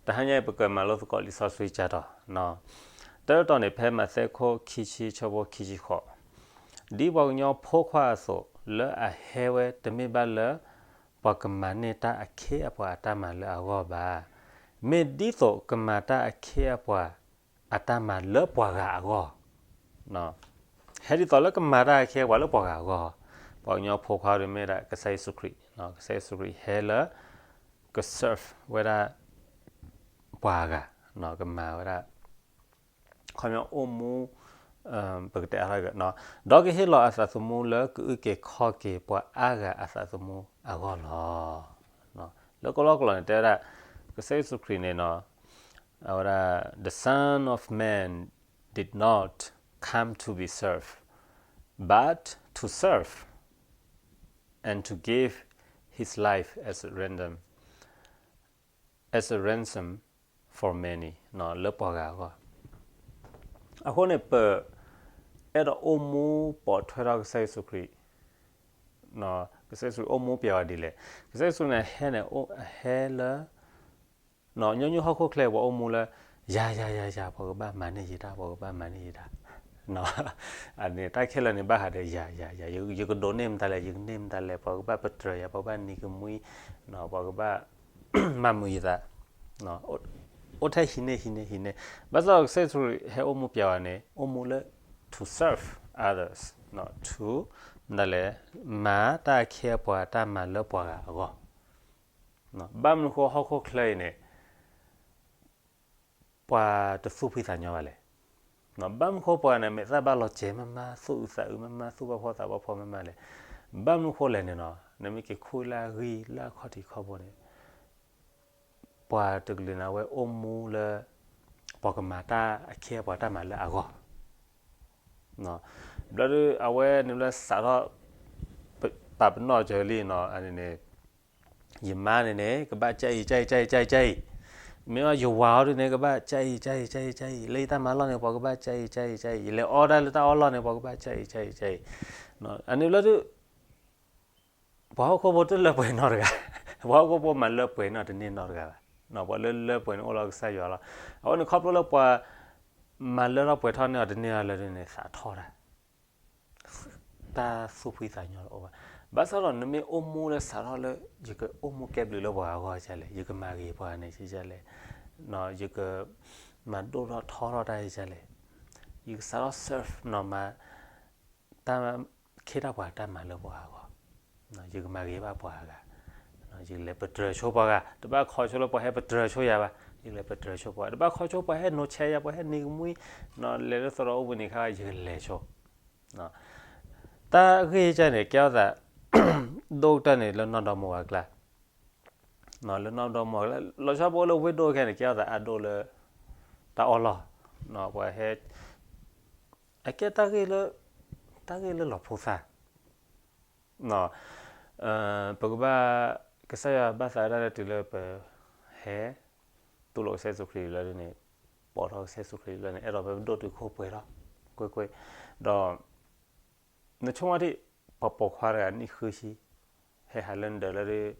တဟါညါအံၤ ပကမၤလိသကိးလံာ်စီဆှံကၢ်ထီၣ်, တၢ်တတီၤန့ၣ် ဖဲမးသဲခိၣ်ခံဆံ ဆၢဖိခံဆံဃိး, ဒ်ပှၤကညီဖိခွါအသိး, လၢအဟဲဝဲတမ့ၢ်ဘၣ်လၢ ပှၤကမၤန့ၢ်တၢ်အခ့အပှၤအတၢ်မၤလၢအဂီၢ်ဘၣ်. မ့ၢ်ဒ်သိးကမၤတၢ်အခ့အပှၤအတၢ်မၤလၢပှၤဂၤအဂီၢ်. ဟဲဒ်သိးလၢကမၤတၢ်အခ့အပှၤလၢပှၤဂၤအဂီၢ်, ပှၤကညီဖိခွါဒ်မ့ၢ်ဒၣ်ကစၢ်ယ့ၣ်ၡူးခရံာ်, ကစၢ်ယ့ၣ်ၡူးခရံာ်ဟဲလၢ က serve ဝဲဒၣ် ပှၤဂၤ, ကမၤဝဲဒၣ် ခီပညီအိၣ်မူ, ပကတဲအါထီၣ်က, ဒီးကဟ့ၣ်လီၤအသးသမူလၢကအုၣ်က့ၤခီၣ်က့ၤပှၤအါဂၤအသးသမူအဂီၢ်လီၤ. လၢကလီကလီန့ၣ် တဲဝဲဒၣ် ကစၢ်ယ့ၣ်ၡူးခရံာ်န့ၣ်, အဝဲဒၣ် the Son of Man did not come to be served, but to serve and to give his life as a ransom, as a ransom for many, လၢပှၤဂၤအဂီၢ်. အဃိန့ၣ် ပအဲၣ်ဒိးအိၣ်မူပိာ်ထွဲထီၣ်ကစၢ်ယ့ၣ်ၡူးခရံာ်, ကစၢ်ယ့ၣ်ၡူးခရံာ်အိၣ်မူပျဲဝဲဒ်လဲၣ်. ကစၢ်ယ့ၣ်ၡူးန့ၣ်ဟဲန့ၣ် ဟဲလၢ ညီနုၢ်ဟီၣ်ခိၣ်ချၢပှၤအိၣ်မူလၢ ယၤ ယၤ ယၤ ယၤ ပှၤကဘၣ်မၤန့ၢ်ယတၢ်, ပှၤကဘၣ်မၤန့ၢ်ယတၢ်, အန့ၣ်တၢ်ခဲလၢာ်န့ၣ်ဘၣ်ဃးဒီးယၤ ယၤ ယၤ, ယကဒိးန့ၢ်မတၤလဲၣ်, ယကန့ၢ်မတၤလဲၣ်, ပှၤကဘၣ်ပတြၢၤယၤ, ပှၤကဘၣ်နံၤကမှံ, ပှၤကဘၣ်မၤမုာ်ယသး, အိၣ်ထဲဟံးန့ၢ် ဟံးန့ၢ် ဟံးန့ၢ်. ဘၣ်ဆၣ်ဒီးကစၢ်ယ့ၣ်ၡူးခရံာ်ဟဲအိၣ်မူပျဲဝဲန့ၣ် အိၣ်မူလၢ to serve others, to မတၤလဲၣ်, မၤတၢ်အခ့အပှၤတၢ်မၤလၢပှၤဂၤအဂီၢ်. ဘၣ်မနုၤဃိဟီၣ်ခိၣ်ချၢအံၤန့ၣ် ပှၤတသူၣ်ဖှံသးညီဘၣ်လဲၣ်. ဘၣ်မနုၤဃိပှၤန့ၣ် မဲာ်သၣ်ဘၣ်လီၤစဲးမးမး, သူၣ်အုးသးအုးမးမး, သူၣ်ဘၣ်ဖှီၣ်သးဘၣ်ဖှီၣ်မးမးလဲၣ်. ဘၣ်မနုၤဃိလဲၣ်န့ၣ်နီၤ, နမ့ၢ်က့ၤခူၣ်လၢအဂံၢ်လၢအခီၣ်ထံးခီၣ်ဘိန့ၣ် ပှၤတကလုာ်န့ၣ် အဝဲအိၣ်မူလၢ ပှၤကမၤတၢ်အခ့အပှၤတၢ်မၤလၢအဂီၢ်. ဘျီဒုး အဝဲန့ၣ်ဘျီစးထီၣ် ပာ်ပနီၣ်စၢၤလံနီၤ, အန့ၣ်န့ၣ် ယမါန့ၣ်န့ၣ် ကဘၣ်ကၢ်အံၤ ကၢ်အံၤ ကၢ်အံၤ ကၢ်အံၤ, မ့ၢ်အီၤယဝၤအီၤဒုးန့ၣ် ကဘၣ်ကၢ်အံၤ ကၢ်အံၤ ကၢ်အံၤ ကၢ်အံၤ, လၢယတၢ်မၤလီၢ်န့ၣ် ပှၤကဘၣ်ကၢ်အံၤ ကၢ်အံၤ ကၢ်အံၤ, ယလဲၤအီၣ်တၢ်လၢတၢ်အီၣ်လီၢ်န့ၣ် ပှၤကဘၣ်ကၢ်အံၤ ကၢ်အံၤ ကၢ်အံၤ, အန့ၣ်ဘျီဒုး ပှၤဟီၣ်ခိၣ်ဖိတလၢပှဲၤနီတဂၤ, ပှၤဟီၣ်ခိၣ်ဖိမၤလၢပှဲၤနီတန့ၢ်နီတဂၤဘၣ်, ပှၤလၢလၢပှဲၤန့ၣ်အိၣ်လီၤကစၢ်ယွၤလီၤ. အဃိန့ၣ် ခီဖျိလၢပှၤမၤလၢထီၣ်ပှဲၤထီၣ်န့ၢ်အီၤတန့ၢ်အီၤလၢဒုးန့ၣ် သးထီၣ်တၢ် တၢ်သူၣ်ဖှံသးညီတအိၣ်ဘၣ်. ဘၣ်ဆၣ်ဒီးနမ့ၢ်အိၣ်မူလၢစးထီၣ်လၢ ယကအိၣ်မူကဲဘျုးလၢပှၤဂၤအဂီၢ်ဒ်လဲၣ်, ယကမၤဂ့ၤပှၤန့ၣ်ဒ်လဲၣ်, ယကမၤဒိၣ်ထီၣ်ထီထီၣ်တၢ်ဒ်လဲၣ်, ယကစးထီၣ် serve နီၤ, မၤတၢ်ခ့တၢ်ပှၤတၢ်မၤလၢပှၤဂၤအဂီၢ်, ယကမၤဂ့ၤဘၣ်ပှၤဂၤ, ယလဲၤပတြၢၤဆိပှၤဂၤ, တဘၣ်ခိးဆိလၢပှၤဟဲပတြၢၤဆိယၤဘၣ်, ယကလဲၤပတြၢၤဆိပှၤဂၤ, တဘၣ်ခိးဆိပှၤဟဲနိးဆဲးယၤ, ပှၤဟဲနံၤကမှံ, လဲၤလၢသရိာ်အိၣ်ဘှံးနံၤခါ ယကလဲၤဆိ တၢ်ဂ့ၢ်ကန့ၣ် ကဲထီၣ်သး ဒိၣ်ကတၢၢ်န့ၣ် လၢနီၢ်ဒီမါဝၤကျါ, လၢနီၢ်ဒီမါဝၤကျါ, လီၤဆီပအိၣ်လၢဝ့ၢ်ဒိၣ်ခဲန့ၣ် ကဲထီၣ်သးအါဒိၣ်လၢ တၢ်အီၣ်လီၢ်, ပှၤဟဲ, အကဲတၢ်ဂ့ၢ်လၢ, တၢ်ဂ့ၢ်လၢလီၤဖိသၣ် ပကဘၣ်, ကစၢ်ယွၤဘၣ်သးဝဲဒၣ်လၢတုၤလၢပဟဲ တူၢ်လိာ်ကစၢ်ယ့ၣ်ၡူးခရံာ်လၢန့ၣ်, ပိာ်ထီၣ်ကစၢ်ယ့ၣ်ၡူးခရံာ်လၢန့ၣ် အဲၣ်ဒိးဖဲပဒိၣ်တုာ်ခိၣ်ပှဲၤထီၣ်, ကွ့ၢ်ကွ့ၢ်, ဒီး နဆိကမိၣ်ထံၣ် ပှၤပိာ်ခွါတဂၤနံၣ်ဃုဆံ, ဟဲဟးလၢနဒၢးလၢ, ကၠီဒီး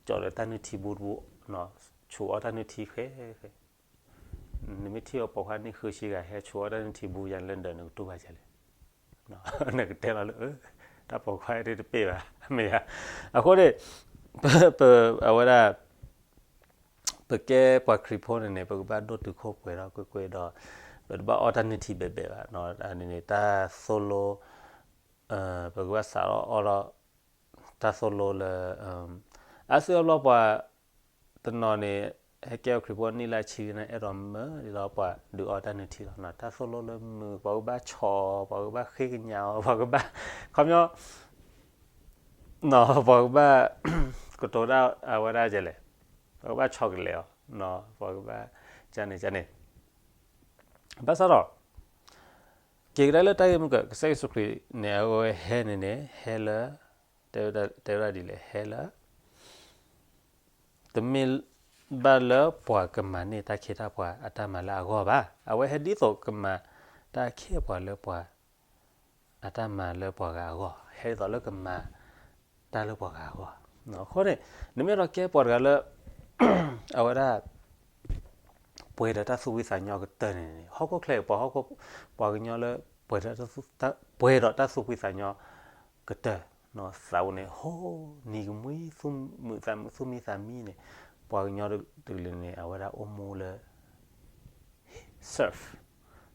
တၢ်နုၢ်ထံဘူတဘူ, ဆူးအီၣ်တၢ်နုၢ်ထံဃဲဃဲ, နမ့ၢ်ထံၣ်အီၤပိာ်ခွါနံၣ်ဃုဆံဂၤ ဟဲဆူးအီၣ်တၢ်နုၢ်ထံဘူယၤလၢနဒၢးန့ၣ် နကတူၢ်ဘၣ်ဒ်လဲၣ်, နကတဲလီၤလၢ, တၢ်ပိာ်ခွါအံၤတပ့ၢ်ဘၣ်, မ့ၢ်ဧါ, အဃိန့ၣ်, ပ, အဝဲဒၣ် ပကဲပှၤခရံာ်ဖိန့ၣ်န့ၣ် ပကဘၣ်ဒိၣ်တုာ်ခိၣ်ပှဲၤထီၣ်ကွ့ၢ်ကွ့ၢ်ဒီး, ပတဘၣ်အီၣ်တၢ်နုၢ်ထံဘဲးဘဲးဘၣ်, န့ၣ်န့ၣ် တၢ်သိၣ်လိ, ပကဘၣ်စးထီၣ်အီၣ်ဒီး, တၢ်သိၣ်လိလၢ, အါစုအါဘျီပှၤ, တနီၤန့ၣ်, ဟဲကဲအီၤခရံာ်ဖိနံၣ်လၢဆံလံန့ၣ် အဲၣ်ဒိးမုာ်ဒ်သိးပှၤဒုးအီၣ်တၢ်နုၢ်ထံလီၤ, တၢ်သိၣ်လိလၢမုာ် ပှၤကဘၣ်ဆီၣ်အီၤ ပှၤကဘၣ်ဃ့ကညးအီၤ ပှၤကဘၣ်, ခီပညီ ပှၤကဘၣ်, ကတိၤဒၣ်အဝဲဒၣ်ဒ်လဲၣ်, ပှၤကဘၣ်ဆီၣ်ကလဲာ်အီၤ, ပှၤကဘၣ်, ကန့ၣ်ကန့ၣ်, ဘၣ်ဆၣ်ဒီး, က့ၤကဒါလၢတၢ်ဂ့ၢ်မုၢ်ကၢၢ် ကစၢ်ယ့ၣ်ၡူးခရံာ်န့ၣ် အဝဲဟဲန့ၣ်န့ၣ် ဟဲလၢ, တဲဝဲဒၣ်ဒ်လဲၣ် ဟဲလၢ တမ့ၢ်ဘၣ်လၢပှၤကမၤန့ၢ်တၢ်ခ့တၢ်ပှၤအတၢ်မၤလၢအဂီၢ်ဘၣ်. အဝဲဟဲဒ်သိးကမၤတၢ်ခ့ပှၤလၢပှၤ, အတၢ်မၤလၢပှၤဂၤအဂီၢ်, ဟဲဒ်သိးလၢကမၤတၢ်လၢပှၤဂၤအဂီၢ်. အဃိန့ၣ်, နမ့ၢ်ဒီးကဲပှၤတဂၤလၢ, အဝဲဒၣ်, ပှဲၤဒီးတၢ်သူၣ်ဖှံသးညီကတၢၢ်န့ၣ်န့ၣ် ဟီၣ်ခိၣ်ချၢအံၤ ပှၤဟီၣ်ခိၣ် ပှၤကညီလၢ ပှဲၤဒီးတၢ်သူၣ် တၢ် ပှဲၤဒီးတၢ်သူၣ်ဖှံသးညီကတၢၢ် သးဝဲန့ၣ် ဟိ နံၤကမှံ သူၣ်မုာ်သးမုာ် သူၣ်မံသးမံန့ၣ် ပှၤကညီတကလုာ်န့ၣ် အဝဲဒၣ်အိၣ်မူလၢ serve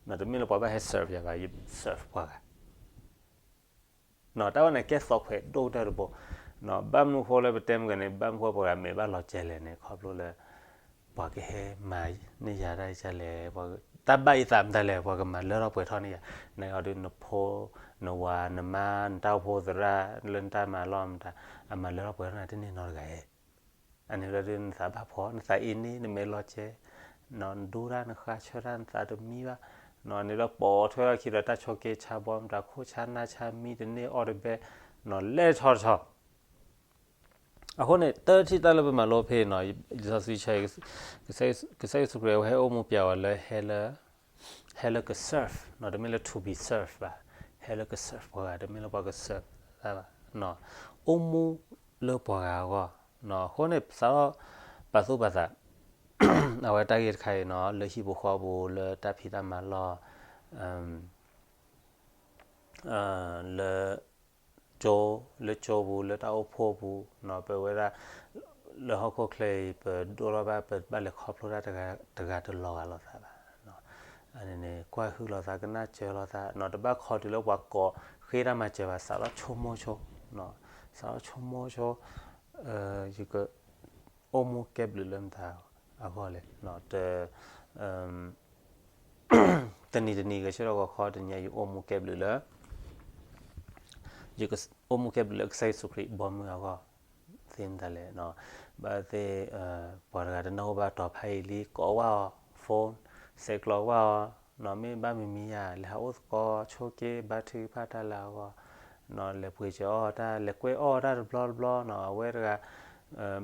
နီၢ် တမ့ၢ်လၢပှၤဘၣ်ဟဲ serve ယၤဘၣ် ယ serve ပှၤဂၤ နီၢ် တၢ်ဝဲန့ၣ်ကဲသီခွဲးဒိၣ်ကတၢၢ်တဘိ နီၢ် ဘၣ်မနုၤဃိလၢပတဲမုၢ်ဂီၤန့ၣ် ဘၣ်မနုၤဃိပှၤဂၤမဲာ်ဘၣ်လီၤကဲလဲၣ်န့ၣ် ခီဖျိလၢ ပှၤကဟဲမၤန့ၢ်ယၤတၢ်အံၤဒ်လဲၣ် တၢ်ဘၣ်ယသးမတၤလဲၣ် ပှၤကမၤလၢထီၣ်ပှဲၤထီၣ်န့ၢ်ယၤ နအီၤဒုးနဖိ နဝၤ နမါ နတၢ်အိၣ်ဖှိၣ်သရၣ် လၢနတၢ်မၤလီၢ်မတၤ အမၤလၢထီၣ်ပှဲၤထီၣ်နၤတန့ၢ်နီတဂၤဧိၤ အန့ၣ်လၢဒုးနသးဘၣ်ဖှီၣ် နသးအ့န့ၢ် နမဲာ်လီၤကဲ နီၢ် နဒိတၢ် နဃါဆၢတၢ် နသးတမံဘၣ် နီၢ် န့ၣ်လၢပိာ်ထွဲထီၣ်ခံဒီး တၢ်ဆိးက့ဆါဘီမတၤ ခိၣ်ဆါနၢ်ဆါ မံတန့ၢ်အီၣ်တဘဲ နီၢ် လဲၣ်ထီၣ်တထီၣ် အဃိန့ၣ် တထံၣ်တၢ်လၢပမၤလိဖဲအံၤနီၢ် လံာ်စီဆှံဆၢအံၤ ကစၢ်ယ့ၣ်ၡူးခရံာ်အဝဲဟဲအိၣ်မူပျဲဝဲလၢ ဟဲလၢက serve နီၢ် တမ့ၢ်လၢ to be served ဘၣ် ဟဲလၢက serve ပှၤဂၤ တမ့ၢ်လၢပှၤက serve တၢ်ဘၣ် အိၣ်မူလၢပှၤဂၤအဂီၢ် နီၢ် အဃိန့ၣ် စးထီၣ်ပာ်သူၣ်ပာ်သး အဝဲတၢ်ဂ့ၢ်တခါအံၤနီၢ် လၢဟံၣ်ဖိဃီဖိ လၢတၢ်ဖံးတၢ်မၤလီၢ် လၢ ကၠိ လၢကၠိပူၤ လၢတၢ်အိၣ်ဖှိၣ်ပူၤ နီၢ် ပဝဲဒၣ် လၢဟီၣ်ခိၣ်ချၢအံၤ ပဒိၣ်ထီၣ်ဘၣ် ပဘၣ်လဲၤခီဖျိတၢ်တဂၤတဂၤတလီၤဂာ်လိာ်သးဘၣ် အန့ၣ်န့ၣ် ကွၢ်ဟုၣ်လိာ်သး ကနၣ်စၢၤလိာ်သး နီၢ် တဘၣ်ခီတုၤလၢပှၤကိးဃ့တၢ်မၤစၢၤဘၣ် စးထီၣ်ဆိကမိၣ်ဆိ နီၢ် စးထီၣ်ဆိကမိၣ်ဆိ ယက အိၣ်မူကဲဘျုးလၢမတၤအဂီၢ်လဲၣ် တ တနံၤတနံၤဂဲၤဆၢထၢၣ်ဂီၤခီ တနံၤအံၤယအိၣ်မူကဲဘျုးလၢ ယကအိၣ်မူကဲဘျုးလၢကစၢ်ယ့ၣ်ၡူးခရံာ်ဘီမုၢ်အဂီၢ် သ့မတၤလဲၣ် ဘၣ်သ့ၣ် ပှၤတဂၤတနၢ်ဟူဘၣ်တီၤဖးယံာ်လံ ကိးဝဲအီၤ phone ဆဲးကျိးဝဲအီၤ နီၢ် မ့ၢ်ဘၣ်မံၤမံၤဧါ လဲၤဟးအိၣ်သကိးဆိက့ ဘါထုကဖၣ်တၢ်လၢအဂီၢ် နီၢ် လဲၤပှ့ၤစၢၤအီၣ်တၢ် လဲၤကွဲအီၣ်တၢ်တဘျီတဘျီ နီၢ် အဝဲတဂၤ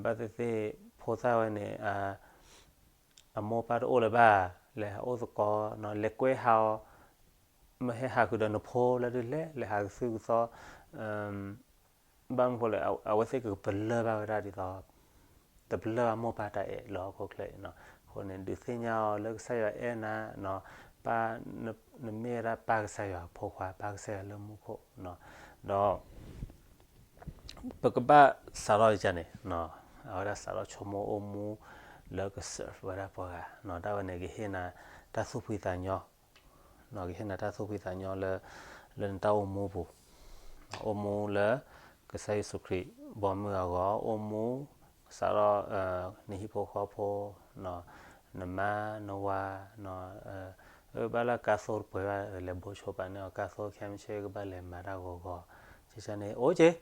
ဘၣ်သ့ၣ်သ့ၣ် ဖိသၣ်ဝဲန့ၣ် အမိၢ်ပၢ်တအိၣ်လၢၤဘၣ် လဲၤဟးအိၣ်သကိး နီၢ် လဲၤကွဲဟးအီၤ မ့ၢ်ဟဲဟးဃုာ်ဒီးနဖိလၢဒုးလဲၣ် လဲၤဟးကသုၣ်ကသီ ဘၣ်မနုၤဃိလဲၣ် အဝဲသ့ၣ်ကပလၢၢ်ဘၣ်ဝဲဒၣ်ဒ်သိး တပလၢၢ်ဘၣ်မိၢ်ပၢ်တၢ်အဲၣ်လၢဟီၣ်ခိၣ်ချၢအံၤနီၢ် အဃိန့ၣ် ဒုးသ့ၣ်ညါအီၤလၢကစၢ်ယွၤအဲၣ်နၤ ပၢ် နမ့ၢ်ဝဲဒၣ်ပၢ်ကစၢ်ယွၤအဖိခွါ ပၢ်ကစၢ်ယွၤလၢမူခိၣ် ဒီး ပကဘၣ်စးထီၣ်ယကန့ၣ် အဝဲဒၣ်စးထီၣ်ဆိကမိၣ်အိၣ်မူလၢက serve ဝဲဒၣ်ပှၤဂၤ တၢ်ဝဲန့ၣ်ကဟ့ၣ်နၤတၢ်သူၣ်ဖှံသးညီ ကဟ့ၣ်နၤတၢ်သူၣ်ဖှံသးညီလၢ လၢနတၢ်အိၣ်မူပူၤ အိၣ်မူလၢ ကစၢ်ယ့ၣ်ၡူးခရံာ်ဘီမုၢ်အဂီၢ် အိၣ်မူ စးထီၣ် နဟံၣ်ဖိဃီဖိ နမါ နဝၤ ဘၣ်လၢကါသိတပှဲၤဘၣ် လဲၤဘိဆိပာ်န့ၢ်အီၤ ကါသိခဲမုၢ်ဆ့ၣ်ကဘၣ်လဲၤမၤတၢ်ဂီၤဂီၤ ကန့ၣ် အိၣ်က့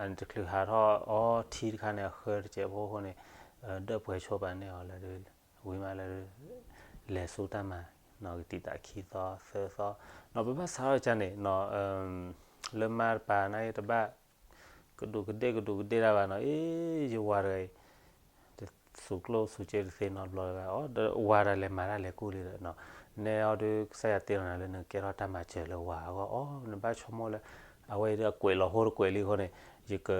တချုးဟးထီၣ်အီထံတခါန့ၣ် အဃၢတစဲးဖိအဃိန့ၣ် ဒၢၣ်ပှဲၤဆိပာ်န့ၢ်အီၤလၢ ဝံၤမးလၢ လဲၤဆူတၢ်မၤ ကတံာ်တာ်ခံသီသၢသီ နီၢ် ပဘၣ်စးထီၣ်ကန့ၣ် လၢမါတပၤန့ၣ်တဘၣ် ကဒူးကဒ့ၣ်ကဒူးကဒ့ၣ်တၢ်ဘၣ်နီၢ် အ့ ယဝၤတဂၤအံၤ တသူကျိၣ်သူစ့တသ့နီတဘျီဘၣ် အဝၤတၢ်လဲၤမၤတၢ်လဲၤကူၣ်လံဒီး နဲအီၤဒုးကစၢ်ယွၤတ့လီၤနၤလၢနကကဲထီၣ်တၢ်မၤစၢၤလၢဝၤအဂီၢ် အီ နဘၣ်ဆိကမိၣ်လၢ အဝဲအံၤဒုးအကွဲးလီၤဟိတကွဲးလံအဃိန့ၣ် ယက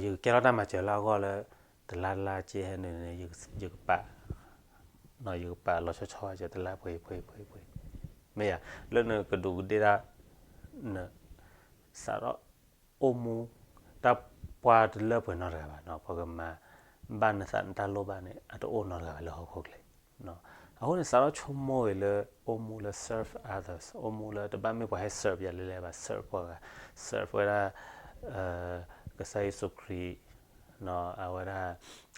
ယကကဲထီၣ်တၢ်မၤစၢၤလၢအဂီၢ်လၢ တလါတလါက့ဟဲနုာ်န့ၣ် ယကပာ် ယကပာ်လီၤဆီဆီ ယတလါပှဲၤပှဲၤပှဲၤပှဲၤ မ့ၢ်ယၤ လၢနကဒူးကဒ့ၣ်တၢ် န စးထီၣ်အိၣ်မူ တၢ်ပှၤတလၢပှဲၤနီတဂၤဘၣ် ပှၤကမၤဘၣ်နသးနတၢ်လိၣ်ဘၣ်န့ၣ် အတအိၣ်နီတဂၤဘၣ်လၢဟီၣ်ခိၣ်ချၢ အဃိန့ၣ် စးထီၣ်ဆိကမိၣ်ဂ့ၤလၢ အိၣ်မူလၢ serve others အိၣ်မူလၢတဘၣ်မ့ၢ်ပှၤဟဲ serve ယၤလဲၣ်လဲၣ်ဘၣ် serve ပှၤဂၤ serve ဝဲဒၣ် ကစၢ်ယ့ၣ်ၡူးခရံာ် အဝဲဒၣ်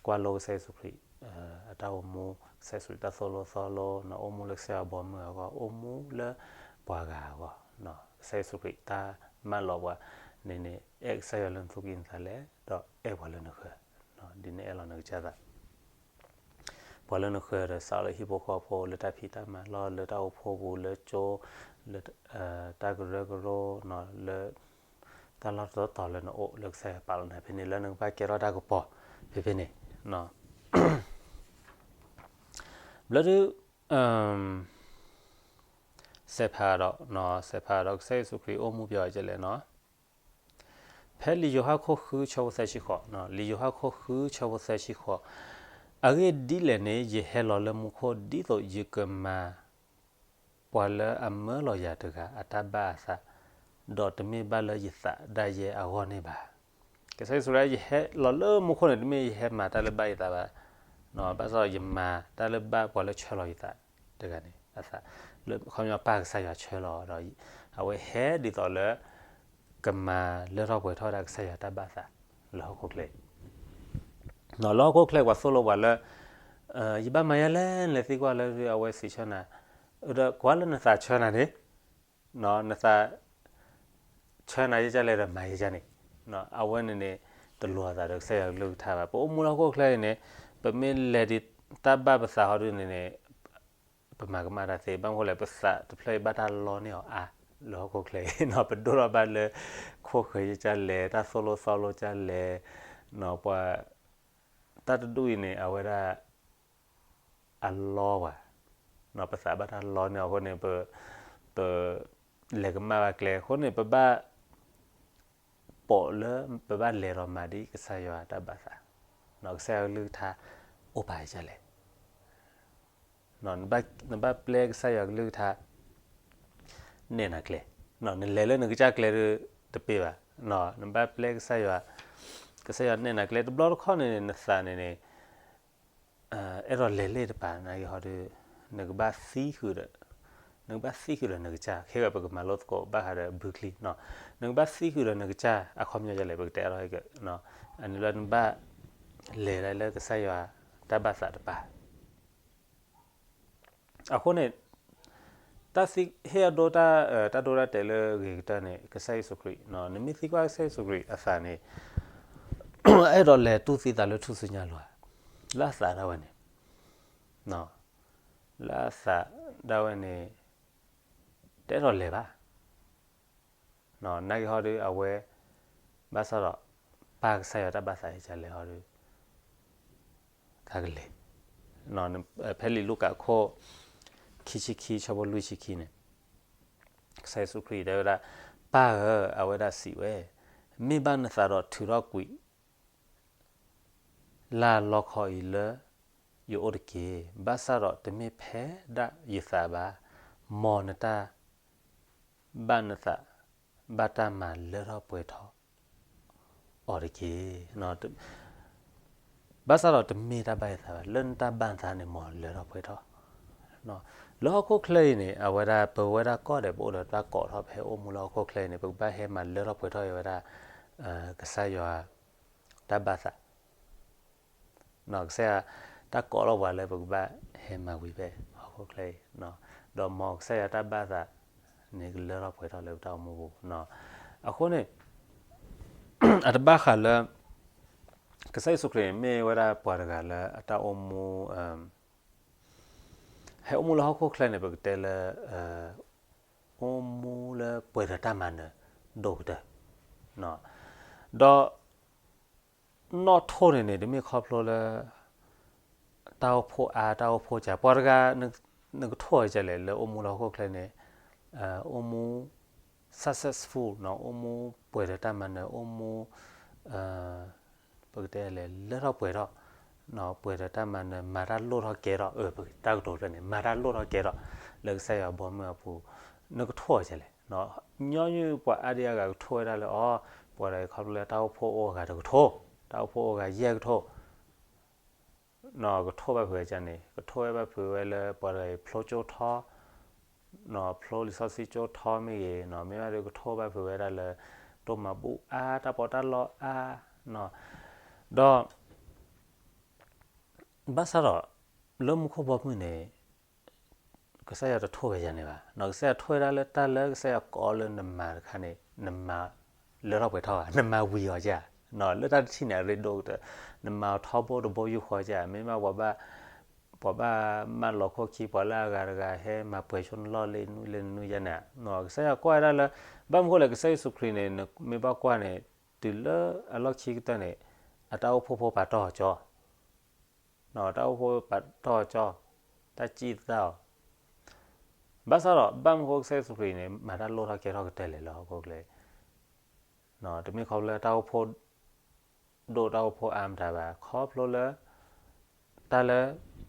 ကွၢ်လိကစၢ်ယ့ၣ်ၡူးခရံာ် အတၢ်အိၣ်မူ ကစၢ်ယ့ၣ်ၡူးခရံာ်တၢ်သိၣ်လိသီလိ အိၣ်မူလၢကစၢ်ယွၤဘီမုၢ်အဂီၢ် အိၣ်မူလၢပှၤဂၤအဂီၢ် ကစၢ်ယ့ၣ်ၡူးခရံာ်တၢ်မၢလီၤပှၤန့ၣ်န့ၣ် အဲၣ်ကစၢ်ယွၤလၢနသူၣ်ကံၢ်နသးလဲ ဒီးအဲၣ်ပှၤလၢနဃၢၤ ဒ်န့ၣ်အဲၣ်လီၤနကစၢ်သး ပှၤလၢနဃၢၤဒီး စးလၢဟံၣ်ဖိဃီဖိ လၢတၢ်ဖံးတၢ်မၤလီၢ် လၢတၢ်အိၣ်ဖှိၣ်ပူၤ လၢကၠိ လၢ တၢ်ကရၢကရိ လၢ တၢ်လီၢ်တတီၤလၢနအိၣ် လၢကစၢ်ယွၤပာ်လီၤနၤဖဲန့ၣ် လၢနကဘၣ်ကဲထီၣ်တၢ်ကပီၤ ဖဲဖဲန့ၣ် ဘျီဒုး စဲးဖးဒီး စဲးဖးဒီး ကစၢ်ယ့ၣ်ၡူးခရံာ်အိၣ်မူပျဲဝဲဒ်လဲၣ်နီၤ. ဖဲလံာ်ယိၤဟၣ်ခိၣ်ဃုဆၢဖိသၢဆံဃိး, လံာ်ယိၤဟၣ်ခိၣ်ဃုဆၢဖိသၢဆံဃိး, အဂ့ၢ်ဒ်လဲၣ်န့ၣ် ယဟဲလီၤလၢမူခိၣ် ဒ်သိးယကမၤ ပှၤလၢအမၢလီၤယၤတဂၤအတၢ်ဘၣ်အသး, ဒီးတမ့ၢ်ဘၣ်လၢယသးဒၣ်ယဲအဂီၢ်န့ၣ်ဘၣ်. ကစၢ်ယ့ၣ်ၡူးခရံာ် ယဟဲလီၤလၢမူခိၣ်န့ၣ် တမ့ၢ်ယဟဲမၤတၢ်လၢဘၣ်ယသးဘၣ်, ဘၣ်ဆၣ်ဒီးယမၤတၢ်လၢဘၣ်ပှၤလၢဆှၢလီၤယသးတဂၤန့ၣ်အသး, လၢခီပညီပၢ်ကစၢ်ယွၤဆှၢလီၤဒီး အဝဲဟဲဒ်သိးလၢ ကမၤလၢထီၣ်ပှဲၤထီၣ်ဝဲဒၣ်ကစၢ်ယွၤတၢ်ဘၣ်သး လၢဟီၣ်ခိၣ်ချၢအံၤ, လၢဟီၣ်ခိၣ်ချၢပှၤသိၣ်လိပှၤလၢ ယဘၣ်မၤယဲလဲၣ် နလဲၤသံကွၢ်လၢအဝဲစံးဆၢနၤ, ဒီးကွၢ်လၢနသးဆှၢနၤန့ၣ်, နသး ဆှၢနၤယဲကလဲၣ်ဒီးမၤယဲကန့ၣ်, အဝဲန့ၣ်န့ၣ် တလိၤအသးဒီးကစၢ်ယွၤကလုၢ်ကထါဘၣ်. ပအိၣ်မူလၢဟီၣ်ခိၣ်ချၢအံၤန့ၣ် ပမ့ၢ်လဲၤဒ်တၢ်ဘၣ်ပသးဟီဒုန့ၣ်န့ၣ် ပမၤကမၣ်တၢ်သ့, ဘၣ်မနုၤလဲၣ် ပသးတဖျၢၣ်အံၤဘၣ်တၢ်လီန့ၢ်အီၤအါ, လၢဟီၣ်ခိၣ်ချၢအံၤ ပဒိၣ်ထီၣ်ဘၣ်လၢ ခိၣ်ဃၢၤယကလဲၣ်, တၢ်သိၣ်လိသီလိကလဲၣ်, ပှၤ တၢ်တဒူၣ်အံၤန့ၣ် အဝဲဒၣ် အလီပှၤ, ပသးဘၣ်တၢ်လီန့ၢ်အီၤအဃိန့ၣ် ပ ပလဲၤကမၣ်ဘၣ်ကျဲအဃိန့ၣ် ပဘၣ် ပိာ်လၢ ပဘၣ်လဲၤဒီးမၤဒ်ကစၢ်ယွၤတၢ်ဘၣ်သး, ကစၢ်ယွၤကလုၢ်ကထါ အိၣ်ပာ်ယလဲၣ်, နဘၣ်ပျဲကစၢ်ယွၤကလုၢ်ကထါ နဲၣ်နၤကျဲ, နလဲၤလၢနကစၢ်ကျဲဒီးတပ့ၢ်ဘၣ်, နဘၣ်ပျဲကစၢ်ယွၤ, ကစၢ်ယွၤနဲၣ်နၤကျဲ တဘျီတခီၣ်န့ၣ် နသးန့ၣ်န့ၣ် အဲၣ်ဒိးလဲၤလ့ၣ်တပၤ နာ်က့ဟီဒီး နကဘၣ်သံဃုာ်ဒီး နကဘၣ်သံဃုာ်ဒီးနကစၢ်, ခဲကပကမၤလိသကိးဘၣ်ဃးဒီးဘုချံ, နကဘၣ်သံဃုာ်ဒီးနကစၢ် အခီပညီဒ်လဲၣ် ပကတဲအါထီၣ်ဟဲက့ၤ, အန့ၣ်လၢနဘၣ်လဲၤဒၣ်လၢကစၢ်ယွၤတၢ်ဘၣ်သးတပၤ အဃိန့ၣ် တၢ်သံဟ့ၣ်အဒိတၢ် တၢ်ဒိတၢ်တဲာ်လၢဂ့ၤကတၢၢ်န့ၣ် ကစၢ်ယ့ၣ်ၡူးခရံာ်, နမ့ၢ်သံကွၢ်ကစၢ်ယ့ၣ်ၡူးခရံာ်အသးန့ၣ် အဲၣ်ဒိးလဲၤတူၢ်သံသးလၢထူၣ်စုညါလီၤဧါ, လၢအသးဒၣ်ဝဲန့ၣ်, လၢအသးဒၣ်ဝဲန့ၣ် တအဲၣ်ဒိးလဲၤဘၣ် နာ်က့ဟီဒီးအဝဲ ဘၣ်ဆၣ်ဒီး ပၢ်ကစၢ်ယွၤတၢ်ဘၣ်သးအံၤကလဲၤဟီဒီး တၢ်ကလဲၤ, ဖဲလံာ်လူၤကၣ်ခိၣ် ခံဆံခံ ဆၢဖိလွံၢ်ဆံခံန့ၣ် ကစၢ်ယ့ၣ်ၡူးခရံာ်တဲဝဲဒၣ်, ပၢ်ဧၢ, အဝဲဒၣ်စံးဝဲ, မ့ၢ်ဘၣ်နသးဒီးထုးထီၣ်ကွံာ် လၢ်လီခီအံၤလၢယအိၣ်တက့ၢ်. ဘၣ်ဆၣ်ဒီးတမ့ၢ်ဖဲဒၣ်ယသးဘၣ်, မ်နတၢ်ဘၣ်နသး ဘၣ်တၢ်မၤလၢထီၣ်ပှဲၤထီၣ်အီၤတက့ၢ်. ဘၣ်ဆၣ်ဒီးတမ့ၢ်တၢ်ဘၣ်ယသးဘၣ်, လၢနတၢ်ဘၣ်နသးန့ၣ် မ်လၢထီၣ်ပှဲၤထီၣ်. လၢဟီၣ်ခိၣ်ချၢအံၤန့ၣ် အဝဲဒၣ်ပဝဲဒၣ်ကီၢ်ဒဲး ပအိၣ်ဒီးတၢ်ကိးထီၣ်ဖဲအိၣ်မူလၢဟီၣ်ခိၣ်ချၢအံၤန့ၣ် ပကဘၣ်ဟဲမၤလၢထီၣ်ပှဲၤထီၣ်အီၤဝဲဒၣ် ကစၢ်ယွၤတၢ်ဘၣ်သး ကစၢ်ယွၤတၢ်ကိးထီၣ်ပှၤလၢပကဘၣ်ဟဲမၤဝံၤဖဲဟီၣ်ခိၣ်ချၢအံၤ, ဒီးမ်ကစၢ်ယွၤတၢ်ဘၣ်သးန့ၣ် ကလၢထီၣ်ပှဲၤထီၣ်လၢပတၢ်အိၣ်မူပူၤ. အဃိန့ၣ် အတဘၣ်ဃးလၢ ကစၢ်ယ့ၣ်ၡူးခရံာ်န့ၣ် မ့ၢ်ဝဲဒၣ်ပှၤတဂၤလၢအတၢ်အိၣ်မူ ဟဲအိၣ်မူလၢဟီၣ်ခိၣ်ချၢန့ၣ် ပကတဲလၢ အိၣ်မူလၢပှဲၤဒီးတၢ်မၤနၢၤဒိၣ်ကတၢၢ်, ဒီး နီၣ်ထိၣ်န့ၣ်န့ၣ် တမ့ၢ်ခီဖျိလၢ တၢ်အိၣ်ဖှိၣ်အါ တၢ်အိၣ်ဖှိၣ်စှၤ, ပှၤတဂၤ နကထိၣ်အီၤဒ်လဲၣ် လၢအိၣ်မူလၢဟီၣ်ခိၣ်ချၢန့ၣ် အိၣ်မူ successful အိၣ်မူပှဲၤဒီးတၢ်မၤနၢၤ အိၣ်မူ ပကတဲလဲၣ် လၢထီၣ်ပှဲၤထီၣ်, ပှဲၤဒီးတၢ်မၤနၢၤ မၤတၢ်လိၣ်ထီၣ်ကဲထီၣ်, တၢ်ကတိၤဖျၢၣ်န့ၣ် မၤတၢ်လိၣ်ထီၣ်ကဲထီၣ် လၢကစၢ်ယွၤဘီမုၢ်အပူၤ, နကထိၣ်အီၤဒ်လဲၣ်. ညီနုၢ်ပှၤအါဒံအါဂၤကထိၣ်ဝဲဒၣ်လၢ အိ ပှၤတဂၤခီဖျိလၢတၢ်အိၣ်ဖှိၣ်အိၣ်အဂၤတကထိၣ်, တၢ်အိၣ်ဖှိၣ်အိၣ်အဂၤယဲၢ်ကထိၣ် ကထိၣ်ဘၣ်ဖုးဝဲဒ်န့ၣ်, ကထိၣ်ဝဲဘၣ်ဖုးဝဲလၢပှၤတဂၤအံၤ ဖျိကၠိထီ, ဖျိလံာ်စီဆှံကၠိထီမ့ၢ်ဂ့ၤ, မ့ၢ်ဘၣ်ဒီးကထိၣ်ဘၣ်ဖုးဝဲဒၣ်လၢ တိၢ်မၤဘူၣ်အါ တၢ်ပီးတၢ်လီအါ, ဒီး ဘၣ်ဆၣ်ဒီး လၢမူခိၣ်ဘီမုၢ်န့ၣ် ကစၢ်ယွၤတထိၣ်ဝဲဒ်န့ၣ်ဘၣ်. ကစၢ်ယွၤထိၣ်ဝဲဒၣ်လၢတၢ်လၢကစၢ်ယွၤကိးလၢနမၤတခါန့ၣ် နမၤလၢထီၣ်ပှဲၤထီၣ်ဧါ, နမၤဝံၤအီၤဧါ, လၢတၢ်တထံၣ်န့ၣ် အရ့ဒိၣ်ကတၢၢ်, နမၤအီၤထီဘိတဘိယူၢ်ဃီဧါ, မ့ၢ်ဘၣ်ပှၤဘၣ် ပှၤဘၣ်မၢလီၤခိၣ်ခံ ပှၤလၢအဂၤတဂၤဟဲမၤပှဲၤဆိနလီၢ်လၢနုၢ်လၢနုၢ်ယါန့ၣ်, ကစၢ်ယွၤကွၢ်ဝဲဒၣ်လၢ ဘၣ်မနုၤဃိလဲၣ် ကစၢ်ယ့ၣ်ၡူးခရံာ်န့ၣ် နမ့ၢ်ဘၣ်ကွၢ်န့ၣ် တုၤလၢအလီၢ်ခံကတၢၢ်န့ၣ် အတၢ်အိၣ်ဖှိၣ်ဖိပာ်တီၢ်အီၤကၠီ တၢ်အိၣ်ဖှိၣ်ပာ်တီၢ်အီၤကၠီ, တၢ်စံၣ်သၣ်အီၤ, ဘၣ်ဆၣ်ဒီး ဘၣ်မနုၤဃိကစၢ်ယ့ၣ်ၡူးခရံာ်န့ၣ် မၤတၢ်လိၣ်ထီၣ်ကဲထီၣ်ကတၢၢ်လဲၣ်လၢဟီၣ်ခိၣ်ချၢ တမ့ၢ်ခီဖျိလၢတၢ်အိၣ်ဖှိၣ်ဒိၣ်တၢ်အိၣ်ဖှိၣ်အါမတၤဘၣ်, ခီဖျိလၢ တၢ်လၢ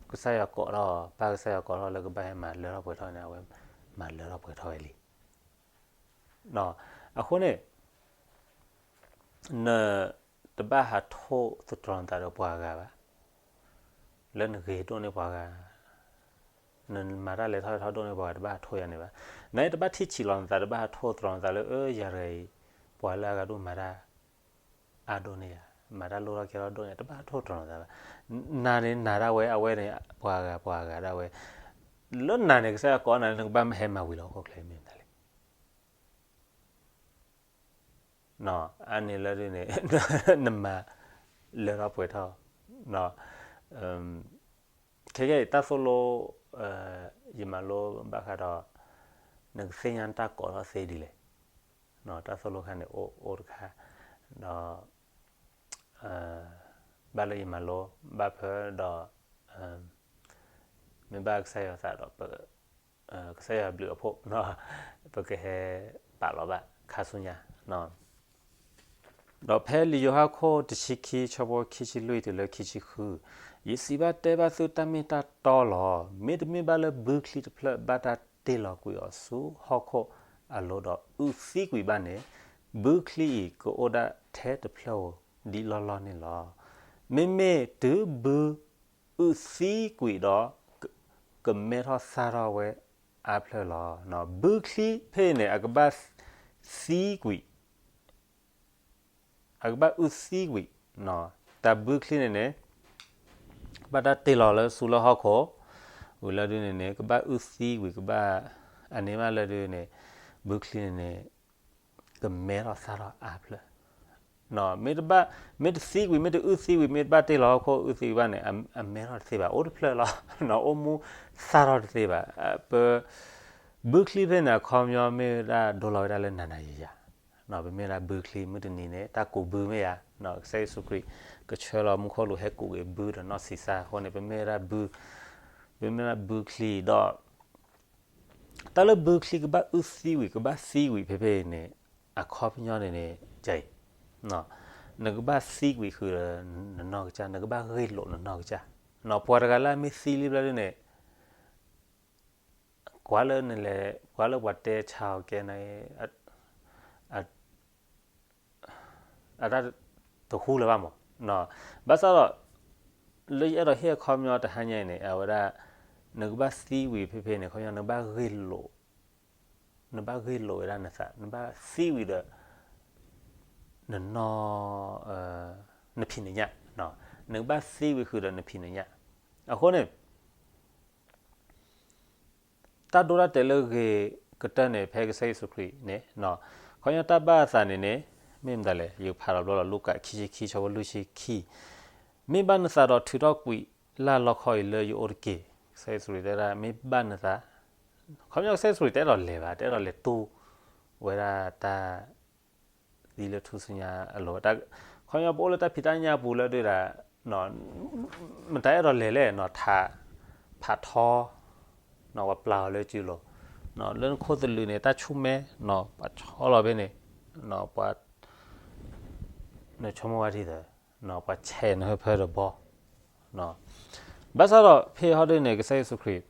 ကစၢ်ယွၤကိးထီၣ်, ပၢ်ကစၢ်ယွၤကိးထီၣ်လၢကဘၣ်ဟဲမၤလၢထီၣ်ပှဲၤထီၣ်န့ၣ် အဝဲမၤလၢထီၣ်ပှဲၤထီၣ်ဝဲလံ. အဃိန့ၣ် နတဘၣ်ဟးထိၣ်သတြီၤနသးဒီးပှၤဂၤဘၣ်. လၢနဂ့ၤဒိၣ်န့ၢ်ပှၤဂၤ, နမၤတၢ်လဲၤထီၣ်လဲၤထီဒိၣ်န့ၢ်ပှၤဂၤ တဘၣ်ဟးထိၣ်ယၤန့ၣ်ဘၣ်. နတဘၣ်ထံၣ်ဆံးလီၤနသး, တဘၣ်ဟးထိၣ်သတြီၤနသးလၢ အၢ ယၤတဂၤအံၤ ပှၤလၢအဂၤဒိၣ်မၤတၢ်အါဒိၣ်န့ၢ်ယၤ, မၤတၢ်လိၣ်ထီၣ်ကဲထီၣ်ဒိၣ်န့ၢ်, တဘၣ်ဟးထိၣ်သတြီၤနသးဘၣ်. နၤန့ၣ်နာ်ဒၣ်ဝဲ, အဝဲန့ၣ်ပှၤဂၤ, ပှၤဂၤဒၣ်ဝဲ. လၢနၤန့ၣ် ကစၢ်ယွၤကိးနၤလၢနကဘၣ်ဟဲမၤဝံၤလီၤဟီၣ်ခိၣ်ချၢမ့ၢ်မတၤလဲၣ်. အန့ၣ်လၢဒ်န့ၣ် နမၤလၢထီၣ်ပှဲၤထီၣ်. ခဲကဲအံၤ တၢ်သိၣ်လိ ယမၤလိဘၣ်ဃးဒီး နကသ့ၣ်ညါနတၢ်ကိးထီၣ်သ့ဒ်လဲၣ်. တၢ်သိၣ်လိခါန့ၣ် အိၣ်အိၣ်တခါ, ဒီး ဘၣ်လၢယမၤလိ ဘၣ်ဖၢဒီး မ့ၢ်ဘၣ်ကစၢ်ယွၤသးဒီး ကစၢ်ယွၤဘျုးအဖှိၣ် ပကဟဲပာ်လီၤဘၣ်ခါဆူညါ. ဒီးဖဲလံာ်ယိၤဟၣ်ခိၣ်တဆံခံ ဆၢဖိခံဆံလွံၢ်တုၤလၢခံဆံဃု, ယစံးဘၣ်တဲဘၣ်သုတၢ်မ့ၢ်တၢ်တီလီၤ. မ့တမ့ၢ်ဘၣ်လၢဘုချံတဖျၢၣ်ဘၣ်တၢ်တ့ၢ်လီၤကွံာ်အီၤဆူဟီၣ်ခိၣ်အလိၤဒီးအုၣ်သံကွံာ်ဘၣ်န့ၣ်, ဘုချံအံၤကအိၣ်ဒၣ်ထဲတဖျၢၣ်ဧိၤဒ်လီၢ်လီၢ်န့ၣ်လီၤ. မ့မ့ၢ်တုၤဘုအုၣ်သံကွံာ်ဒီး ကမဲထီၣ်သၣ်ထီၣ်ဝဲအါဖျၢၣ်လီၤ. ဘုချံဖဲအံၤန့ၣ် အကဘၣ်သံကွံာ် အကဘၣ်အုၣ်သံကွံာ်, တၢ်ဘုချံန့ၣ်န့ၣ် ဘၣ်တၢ်တ့ၢ်လီၤလၢဆူလၢဟီၣ်ခိၣ်, ဝံၤလၢဒ်န့ၣ်န့ၣ် ကဘၣ်အုၣ်သံကွံာ်, ကဘၣ် အန့ၣ်ဘၣ်လၢဒ်န့ၣ် ဘုချံန့ၣ်န့ၣ် ကမဲထီၣ်သၣ်ထီၣ်အါဖျၢၣ်. မ့ၢ်တဘၣ်, မ့ၢ်တသံကွံာ်, မ့ၢ်တအုၣ်သံကွံာ်, မ့ၢ်တဘၣ်တ့ၢ်လီၤဟီၣ်ခိၣ်အုၣ်သံကွံာ်ဘၣ်န့ၣ် အမဲထီၣ်တသ့ဘၣ်, အိၣ်တဖျၢၣ်လီၤ, အိၣ်မူသၣ်ထီၣ်တသ့ဘၣ်. ပ ဘုချံဖဲန့ၣ် အခီပညီမ့ၢ်ဝဲဒၣ်ဒိလီၤဝဲဒၣ်လၢနၤနၤယၤယၤ, ပမ့ၢ်ဝဲဒၣ်ဘုချံ မုၢ်တနံၤန့ၣ် တၢ်ကူးဘုမ့ၢ်ဧါ, ကစၢ်ယ့ၣ်ၡူးခရံာ် ကဆှၢလီၤမူခိၣ်လူၤဟဲကူးက့ၤဘုဒီးနီၢ်ဆံးစၢ်အဃိန့ၣ် ပမ့ၢ်ဝဲဒၣ်ဘု, ပမ့ၢ်ဝဲဒၣ်ဘုချံဒီး တၢ်လၢဘုချံကဘၣ်အုၣ်သံကွံာ် ကဘၣ်သံကွံာ်ဖဲဖဲအံၤန့ၣ် အခီပညီန့ၣ်န့ၣ် ကဲအံၤ, နကဘၣ်သံကွံာ်ဃုာ်ဒီးနနီၢ်ကစၢ်, နကဘၣ်ဂ့ၢ်လိာ်နနီၢ်ကစၢ်. ပှၤတဂၤလၢအမ့ၢ်သံလံဘျီဒ်န့ၣ် ကွၢ်လၢနလဲၤ, ကွၢ်လၢပှၤတဲဆါအီၤကဲန့ၣ် အတၢ်တဟူလၢၤဘၣ်မး, ဘၣ်ဆၣ်ဒီး လၢယအဲၣ်ဒိးဟ့ၣ်အခီပညီတဟါညါအံၤန့ၣ် အဝဲဒၣ် နကဘၣ်သံကွံာ်ဖဲဖဲန့ၣ် အခီပညီနကဘၣ်ဂ့ၢ်လိာ်, နဘၣ်ဂ့ၢ်လိာ်ဝဲဒၣ်နသး, နဘၣ်သံကွံာ်ဒီး နနီၢ်, နဖံးနညၣ်, နကဘၣ်သံကွံာ်ဃုာ်ဒီးနဖံးနညၣ်. အဃိန့ၣ် တၢ်ဒိတၢ်တဲာ်လၢဂ့ၤကတၢၢ်န့ၣ် ဖဲကစၢ်ယ့ၣ်ၡူးခရံာ်န့ၣ်, ခီပညီတၢ်ဘၣ်အသးန့ၣ်န့ၣ် မ့ၢ်မတၤလဲၣ်, ယကဖးလီၤဘျီလီၤ လူၤကၣ်ခံဆံခံ ဆၢဖိလွံၢ်ဆံခံ, မ့ၢ်ဘၣ်နသးဒီးထုးထီၣ်ကွံာ်လၢ်လီခီအံၤလၢယအိၣ်တက့ၢ်. ကစၢ်ယ့ၣ်ၡူးခရံာ်တဲဒၣ် မ့ၢ်ဘၣ်နသး, ခီပညီကစၢ်ယ့ၣ်ၡူးခရံာ်တအဲၣ်ဒိးလဲၤဘၣ်, တအဲၣ်ဒိးလဲၤတူၢ်ဝဲဒၣ်တၢ် သံလၢထူၣ်စုညါအလိၤ, ခီပညီပအိၣ်လၢတၢ်ဖံးတၢ်ညၣ်ပူၤလၢဒုးဒၣ် မတၤအဲၣ်ဒိးလဲၤလဲၣ်, ထးဖးထီ, ပှၤပျၢ်အီၤလၢစုလိၤ, လၢနခိၣ်သလုးန့ၣ် တၢ်ဆူၣ်မဲ, ပှၤဆီလီၤဖဲန့ၣ်, ပှၤ နဆိကမိၣ်ဝဲဒၣ်, ပှၤဆဲးနဟၢဖၢဒီးဘီ, ဘၣ်ဆၣ်ဒီးဖဲဟီဒုန့ၣ် ကစၢ်ယ့ၣ်ၡူးခရံာ်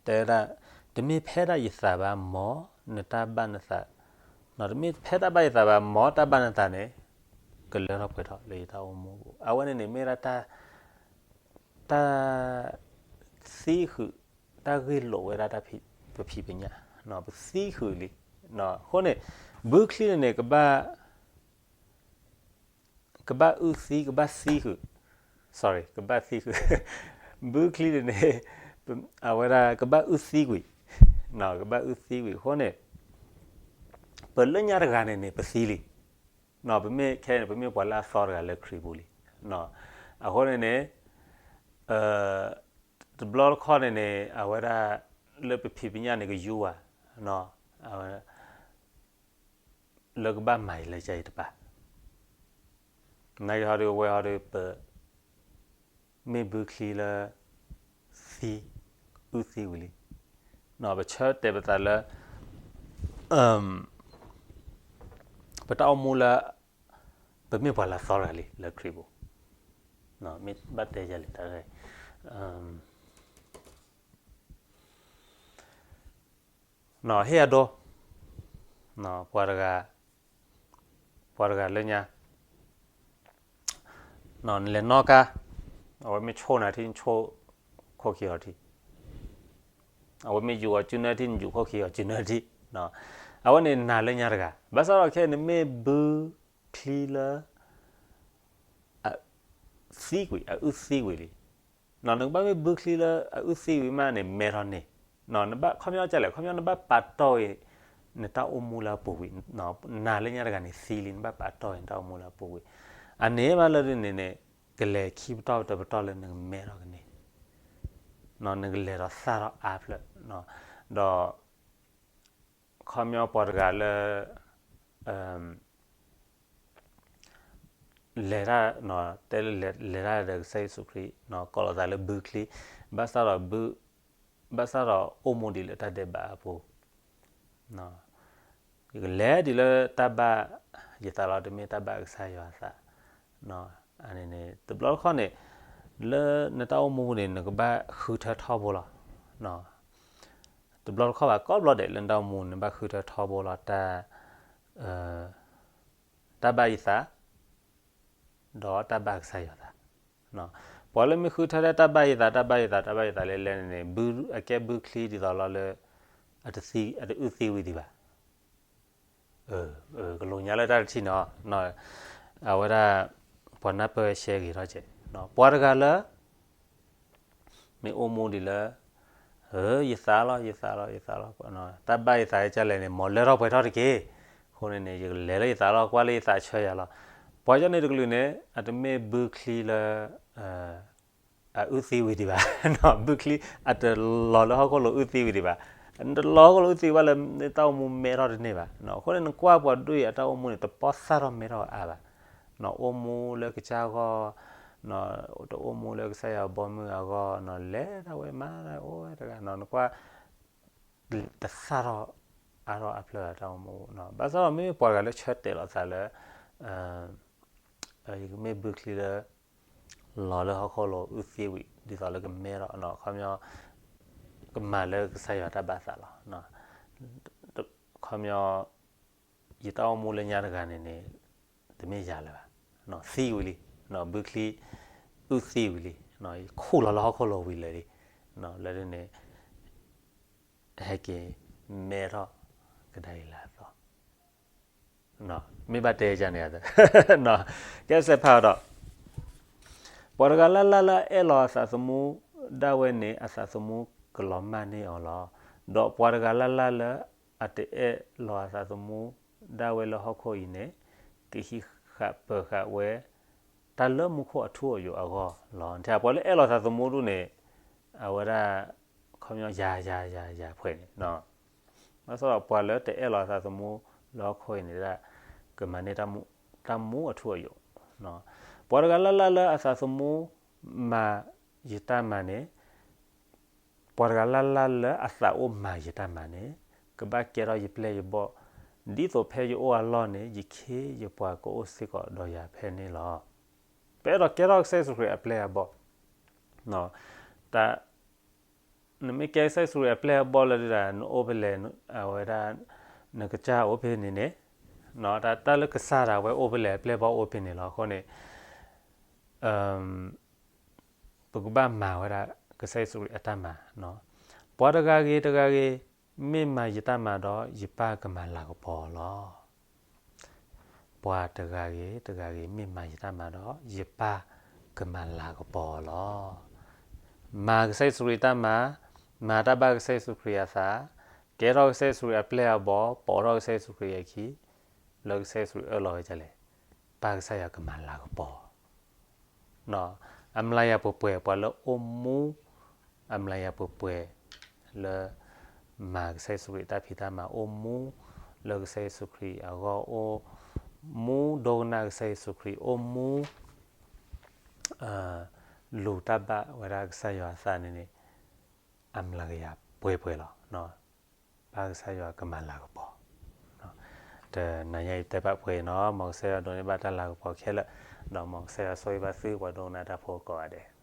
တဲဝဲဒၣ်, တမ့ၢ်ဖဲဒၣ်ယသးဘၣ် မ်နတၢ်ဘၣ်နသး, တမ့ၢ်ဖဲတၢ်ဘၣ်ယသးဘၣ် မ်တၢ်ဘၣ်နသးန့ၣ် ကလၢထီၣ်ပှဲၤထီၣ်လၢယတၢ်အိၣ်မူအပူၤ. အဝဲန့ၣ်န့ၣ် မ့ၢ်ဝဲဒၣ်တၢ် တၢ်သံဃုာ်, တၢ်ဂ့ၢ်လိာ်ဝဲဒၣ်တၢ်ပဖံးပညၣ်, ပသံဃုာ်လံ. အဃိန့ၣ် ဘုချံန့ၣ်န့ၣ် ကဘၣ် ကဘၣ်အုၣ်သံ, ကဘၣ်သံဃုာ်, sorry, ကဘၣ်သံဃုာ်, ဘုချံန့ၣ်န့ၣ် အဝဲဒၣ်ကဘၣ်အုၣ်သံကွံာ်, ကဘၣ်အုၣ်သံကွံာ်အဃိန့ၣ် ပလၢညါတဂၤန့ၣ်န့ၣ် ပသံလံ. ပမ့ၢ်ခဲန့ၣ် ပမ့ၢ်ပှၤလၢအသီတဂၤလၢခရံာ်ပူၤလံ. အဃိန့ၣ်န့ၣ် တဘျီတခီၣ်န့ၣ်န့ၣ် အဝဲဒၣ်လၢပဖံးပညၣ်န့ၣ်ကယူဝဲ လၢကဘၣ်မၤယလဲၤကဲအံၤတပၤ. နာ်က့ဟီဒုး အဝဲဟီဒုး ပမ့ၢ်ဘုချံလၢသံ, အုၣ်သံဝံၤလံ. ပဆၢတဲာ်ပသးလၢ ပတၢ်အိၣ်မူလၢ ပမ့ၢ်ပှၤလၢအသီတဂၤလံလၢခရံာ်ပူၤ. မ့ၢ်ဘၣ်တဲယၤလဲၣ်တၢ် ဟ့ၣ်အဒိ, ပှၤတဂၤ, ပှၤတဂၤလၢညါ, နလဲၤနီၣ်ကါ, အဝဲမ့ၢ်ဆိၣ်နၤထံၣ် နဆိၣ်ခိၣ်ခံအီၤထံၣ်, အဝဲမ့ၢ်ယူၤအီၤစုနၢထံၣ် နယူၤခိၣ်ခံအီၤစုနၢထံၣ်, အဝဲန့ၣ်နၤလၢညါတဂၤ, ဘၣ်ဆၣ်ဒီးခဲအံၤနမ့ၢ်ဘုချံလၢ အသံကွံာ် အအုၣ်သံဝံၤလံ, နကဘၣ်မ့ၢ်ဘုချံလၢအအုၣ်သံဝံၤမးန့ၣ် မဲထီၣ်န့ၢ်, နဘၣ်ခီပညီကလဲၣ် ခီပညီနဘၣ်ပာ်တီၢ်ဝံၤ နတၢ်အိၣ်မူလၢအပူၤကွံာ်, နၤလၢညါတဂၤန့ၣ်သံလံ နဘၣ်ပာ်တီၢ်ဝံၤနတၢ်အိၣ်မူလၢအပူၤကွံာ်, အန့ၣ်ဘၣ်လၢဒ်န့ၣ်န့ၣ် ကလဲၤခံပတီၢ်တပတီၢ်လၢနကမဲထီၣ်ကန့ၢ်, နကလဲၤဒီးသၣ်ထီၣ်အါဖျၢၣ်, ဒီး ခီပညီပှၤတဂၤလၢ လဲၤတၢ်, တဲလၢလဲၤတၢ်ဒီးကစၢ်ယ့ၣ်ၡူးခရံာ်, ကိးလီၤသးလၢဘုချံ, ဘၣ်ဆၣ်ဒီး, ဘၣ်ဆၣ်ဒီးအိၣ်မူဒံးလၢတၢ်ဒဲးဘးအပူၤ, ယကလဲၤဒ်လၢတၢ်ဘၣ်ယသးလီၤ တမ့ၢ်တၢ်ဘၣ်ကစၢ်ယွၤအသး, အန့ၣ်န့ၣ် တဘျီတခီၣ်န့ၣ် လၢနတၢ်အိၣ်မူပူၤန့ၣ် နကဘၣ်ဃုထၢထီဘိလီၤ. တဘျီတခီၣ်ဘၣ် ကိးဘျီဒဲးလၢနတၢ်အိၣ်မူ နဘၣ်ဃုထၢထီဘိလီၤ တၢ်, တၢ်ဘၣ်ယသး ဒီးတၢ်ဘၣ်ကစၢ်ယွၤသး. ပှၤလၢမ့ၢ်ဃုထၢထဲတၢ်ဘၣ်ယသး တၢ်ဘၣ်ယသး တၢ်ဘၣ်ယသးလဲၣ်လဲၣ်န့ၣ်န့ၣ် အကဲဘုချံဒ်သိးလီၤလၢ အတအုၣ်သံဝံၤဒံးဘၣ် ကလိာ်ညါလၢတၢ်တထံၣ်န့ၣ်, အဝဲဒၣ် ပှၤနၢ်ပၢၢ်ဝဲရှဲဂ့ၤထီၣ်ကဲး, ပှၤတဂၤလၢ မ့ၢ်အိၣ်မူဒံးလၢ ယသးလီၤ ယသးလီၤ ယသးလီၤ, တၢ်ဘၣ်ယသးကလဲၣ်န့ၣ် မ်လၢထီၣ်ပှဲၤထီၣ်တက့ၢ်, အဃိန့ၣ်န့ၣ် ယကလဲၤလၢယသးလီၤ ကွၢ်လၢယသးဆၢယၤလီၤ. ပှၤကန့ၣ်တကလုာ်န့ၣ် အတမ့ၢ်ဘုချံလၢ အအုၣ်သံဝံၤဒံးဘၣ်, ဘုချံအတလီၤလၢဟီၣ်ခိၣ်လိၤအုၣ်သံဝံၤဒံးဘၣ်, နတလီၤဟီၣ်ခိၣ်လိၤအုၣ်သံဘၣ်လၢ နတၢ်အိၣ်မူမဲထီၣ်တန့ၢ်ဘၣ်. အဃိန့ၣ် နကွၢ်ပှၤဒ်အံၤအတၢ်အိၣ်မူန့ၣ် တပီၢ်သၣ်ထီၣ်မဲထီၣ်အါဘၣ်, အိၣ်မူလၢကစၢ်ဂီၢ်, တအိၣ်မူလၢကစၢ်ယွၤဘီမုၢ်အဂီၢ်, လဲၤတၢ်ဝဲမၤတၢ်အိၣ်ဝဲတဂၤ, နကွၢ် တသၣ်ထီၣ်အါထီၣ်အါဖျၢၣ်အတၢ်အိၣ်မူ, ဘၣ်ဆၣ်ဒီးမ့မ့ၢ်ပှၤတဂၤလၢဆၢတဲာ်လီၤသးလၢ ယကမ့ၢ်ဘုချံလၢ လီၤလၢဟီၣ်ခိၣ်လိၤအုၣ်သံဝံၤ ဒ်သိးလၢကမဲထီၣ်, ခီပညီ ကမၤလၢကစၢ်ယွၤတၢ်ဘၣ်သးလီၤ. ခီပညီ ယတၢ်အိၣ်မူလၢညါတဂၤန့ၣ်န့ၣ် တမ့ၢ်ယၤလၢၤဘၣ်, သံဝံၤလံ, ဘုချံ အုၣ်သံဝံၤလံ, ခူၣ်လီၤလၢဟီၣ်ခိၣ်လိၤဝံၤလၢာ်လံ, လၢဒ်န့ၣ် ဟဲက့ၤမဲထီၣ်ကဒါအံၤလၢအသီ, မ့ၢ်ဘၣ်တဲယၤန့ၣ်, ကဲစဲးဖးအီၤဒီး, ပှၤတဂၤလၢ်လၢ်လၢအအဲၣ်လီၤအသးသမူဒၣ်ဝဲန့ၣ် အသးသမူကလီၤမၢ်န့ၢ်အီၤလီၤ. ဒီးပှၤတဂၤလၢ်လၢ်လၢအတအဲၣ်လီၤအသးသမူဒၣ်ဝဲလၢဟီၣ်ခိၣ်အံၤန့ၣ် ကဟံးဃာ်ပၢၤဃာ်ဝဲ တၢ်လၢမူခိၣ်အထူအယိာ်အဂီၢ်လီၤ. ပှၤလၢအဲၣ်လီၤသးသမူဒၣ်န့ၣ် အဝဲဒၣ် ခီပညီယၤယၤယၤယၤဖှဲးန့ၣ်, ဘၣ်ဆၣ်ဒီးပှၤလၢတအဲၣ်လီၤအသးသမူလၢဟီၣ်ခိၣ်အံၤန့ၣ်ဒၣ် ကမၤန့ၢ်တၢ်မူအထူအယိာ်, ပှၤတဂၤလၢ်လၢ်လၢအသးသမူမၤယတၢ်မၤန့ၣ် ပှၤတဂၤလၢ်လၢ်လၢအသးအိၣ်မၤယတၢ်မၤန့ၣ် ကဘၣ်ကဲထီၣ်ယပျဲၢ်ယဘီၣ်, ဒ်သိးဖဲယအိၣ်အလီၢ်န့ၣ် ယခ့ယပှၤကအိၣ်စ့ၢ်ကီးဒီးယၤဖဲန့ၣ်လီၤ. ပအဲၣ်ဒိးကဲထီၣ်ကစၢ်ယ့ၣ်ၡူးခရံာ်အပျဲၢ်အဘီၣ်, တၢ် နမ့ၢ်ကဲကစၢ်ယ့ၣ်ၡူးခရံာ်အပျဲၢ်အဘီၣ်လၢဒၣ် နအိၣ်ဖဲလဲၣ်, အဝဲဒၣ် နကစၢ်အိၣ်ဖဲန့ၣ်န့ၣ်, တၢ်လၢကစၢ်ဒၣ်ဝဲအိၣ်ဖဲလဲၣ် အပျဲၢ်ဘီၣ်အိၣ်ဖဲန့ၣ်လီၤ. အဃိန့ၣ် ပကဘၣ်မၤဝဲဒၣ်ကစၢ်ယ့ၣ်ၡူးခရံာ်အတၢ်မၤ, ပှၤတဂၤဂ့ၤတဂၤဂ့ၤ မ့ၢ်မၤယတၢ်မၤဒီး ယပၢ်ကမၤလၤကပီၤလီၤ. ပှၤတဂၤဂ့ၤတဂၤဂ့ၤ မ့ၢ်မၤယတၢ်မၤဒီး ယပၢ်ကမၤလၤကပီၤလီၤ. မၤကစၢ်ယ့ၣ်ၡူးခရံာ်တၢ်မၤ, မၤတၢ်ဘၣ်ကစၢ်ယ့ၣ်ၡူးခရံာ်အသး, ကဲထီၣ်ကစၢ်ယ့ၣ်ၡူးခရံာ်အပျဲၢ်အဘီၣ်, ပိာ်ထီၣ်ကစၢ်ယ့ၣ်ၡူးခရံာ်အခံ, လၢကစၢ်ယ့ၣ်ၡူးခရံာ်အၢၣ်လီၤဝဲဒ်လဲၣ်, ပၢ်ကစၢ်ယွၤကမၤလၤကပီၤ အမျးယၤပှဲၤပှဲၤ ပှၤလၢအိၣ်မူ အမျးယၤပှဲၤပှဲၤ လၢ မၤကစၢ်ယ့ၣ်ၡူးခရံာ်တၢ်ဖံးတၢ်မၤ အိၣ်မူလၢကစၢ်ယ့ၣ်ၡူးခရံာ်အဂီၢ် အိၣ်မူဒိကနၣ်ကစၢ်ယ့ၣ်ၡူးခရံာ် အိၣ်မူ လူၤတၢ်ဘၣ်ဝဲဒၣ်ကစၢ်ယွၤအသးန့ၣ်န့ၣ် အမျးကယၤပှဲၤပှဲၤလီၤ. ပၢ်ကစၢ်ယွၤကမၤလၤကပီၤ တနၤညါအံၤတဲဘၣ်ပှဲၤနီၤ မ်ကစၢ်ယွၤဒိးန့ၢ်ဘၣ်တၢ်လၤကပီၤခဲလၢာ် ဒီးမ်ကစၢ်ယွၤဆိၣ်ဂ့ၤဘၣ်သုပှၤဒိကနၣ်တၢ်ဖိကိးဂၤဒဲး.